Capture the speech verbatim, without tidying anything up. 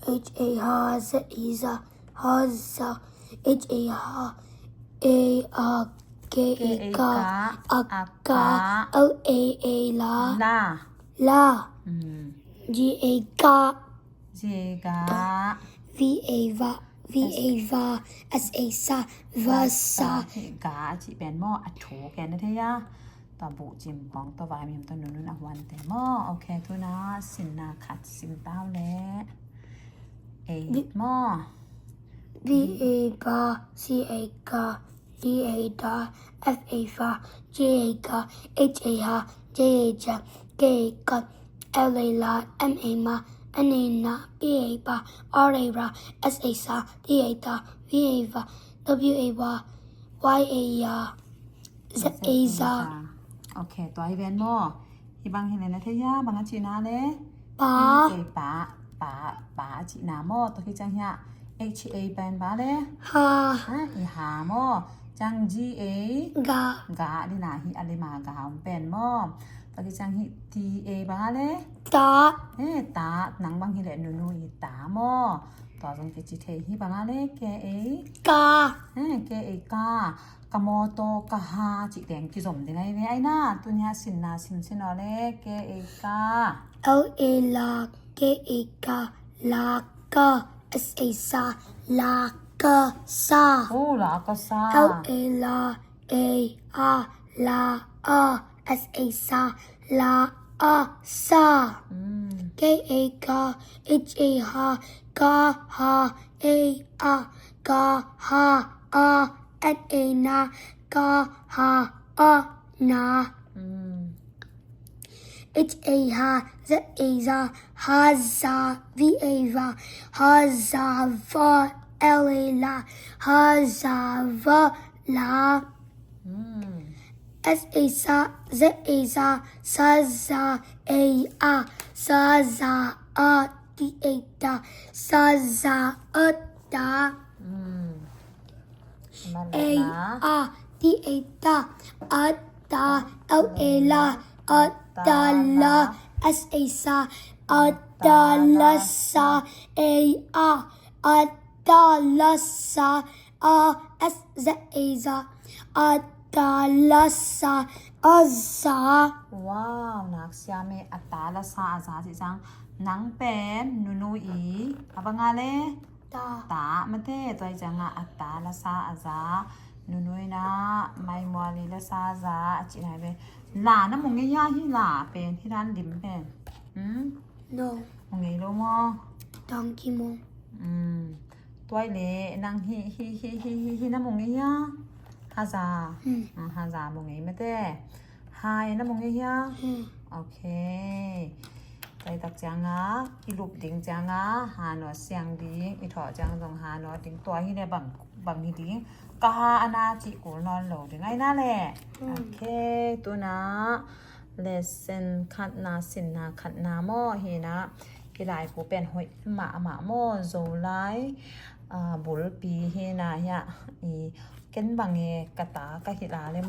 H A ha, Z A za, haza. H A ha, A a, K A ka, aka. L A a la, la. G A ga, G A ga. V A va, V A va. S A sa, vasa. Ga ci pen maw, a thu ken na thei a. Tua buh cim pong, tua vai mim, tua nunun a huante maw. Ok, tuna sinna khat sim tau le. Eight maw. V A va, C A ka, D A da, F A fa, G A ga, H A ha, J A ja, K A ka, L A la, M A ma, N A na, P A pa, R A ra, S A sa, T A ta, V A va, W A wa, Y A ya, Z A za. Ok, tua hi ven maw. Hi bang hi le na thei hia, bang a cihna le? Pa. Hi pa, pa, pa a cihna maw. Tua hi ciang hia, H A pen pa le? Ha. Ha, i ha maw. Ciang G A? Ga. Ga dina hi a lima ga om pen maw. Tua hi ciang hi T A bang a le? Ta. Eh, ta, nang bang hi le nunu i ta maw. Tua zong kici thei hi bang a le? K A? Ka. Eh, K A ka. Ka mawtaw ka ha cih teng kizom ding ahi ve aina. Tuni a sinna simsin aw le, K A ka. L A la, K A ka, la ka, S A sa, la ka sa. Oh, la ka sa. L A la, A a, la a, S A sa, la a sa. K A ka, H A ha, ka ha, A a, ka ha a, N A na, ka ha a na. H A ha, Z A za, haza, V A va, hazava, L A la, hazava la. S A sa, Z A za, saza, A a, saza a, T A ta, saza a ta. A a, T A ta, a ta, L A la, a ta la, S A sa, a ta la sa, A a, a ta la sa, a, S, Z A za, a ta la sa, a za. Wow, nak siam e, a ta la sa a za cih ciang. Nang pen nunu i a bang a le? Ta. Ta mate, tua hi ciang a, a ta la sa a za. Nunu i na, mai muali la sa a za, a cih nai ve. La na mu ngei hia hi la pen, hi dan lim pen? Hmm? No. Mu ngei lo maw? Tangki maw? Hmm. Tua i le, nang hi, hi, hi na mu ngei hia? Haza. Hmm. Ah, haza mu ngei mate. Hai na mu ngei hia? Hmm. Ok. Tua i tak ciang a, i lup ding ciang a, ha naw siang ding, i thawh ciang zong ha naw ding, tua hi le bang, bang hi ding. Ka ha a na cih kul nawn lo ding. Ai na le. Hmm. Ok, tuna lesson khatna, sinna khatna maw hi na. I laibu pen hoih mahmah maw, Zolai, ah, bulpi hi na hia. I ken bang e ka ta ka hi la le